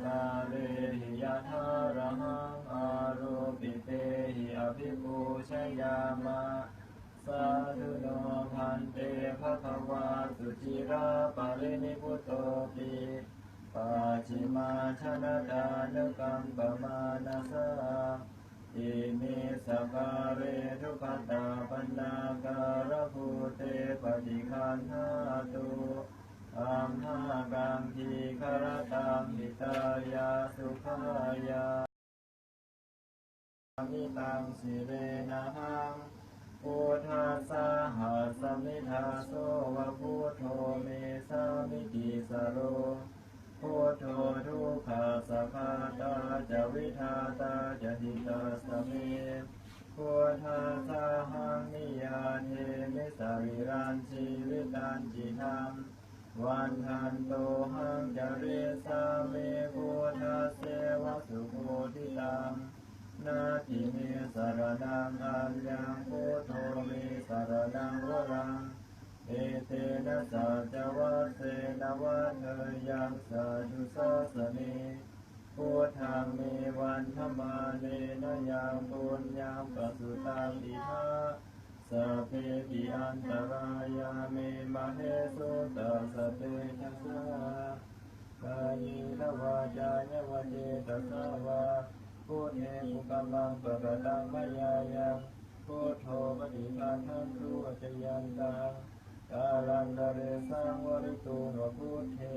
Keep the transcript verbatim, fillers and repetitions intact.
kārehi yathārahaṃ āropitehi abhipūjayāma. Sādhu no bhante bhagavā suciraparinibbutopi pacchimājanatānukampamānasā ime sakkāre duggatapaṇṇākārabhūte paṭiggaṇhātu amhākaṃ dīgharattaṃ hitāya sukhāya. Mitaṃ sirenahaṃ buddhassāhasmi dāso va buddho me sāmikissaro. Buddho dukkhassa ghātā ca vidhātā ca hitassa me. Buddhassāhaṃ niyyādemi sarīrañjīvitañcidaṃ. Vandantohaṃ carissāmi buddhasseva subodhitaṃ. Natthi me saraṇaṃ aññaṃ buddho me saraṇaṃ varaṃ. Etena saccavajjena vaḍḍheyyaṃ satthu sāsane. Buddhaṃ me vandamānena yaṃ puññaṃ pasutaṃ idha sabbepi antarāyā me māhesuṃ tassa tejasā. Kāyena vācāya va cetasā vā buddhe kukammaṃ pakataṃ mayā yaṃ buddho paṭiggaṇhatu accayantaṃ kālantare saṃvarituṃ va buddhe.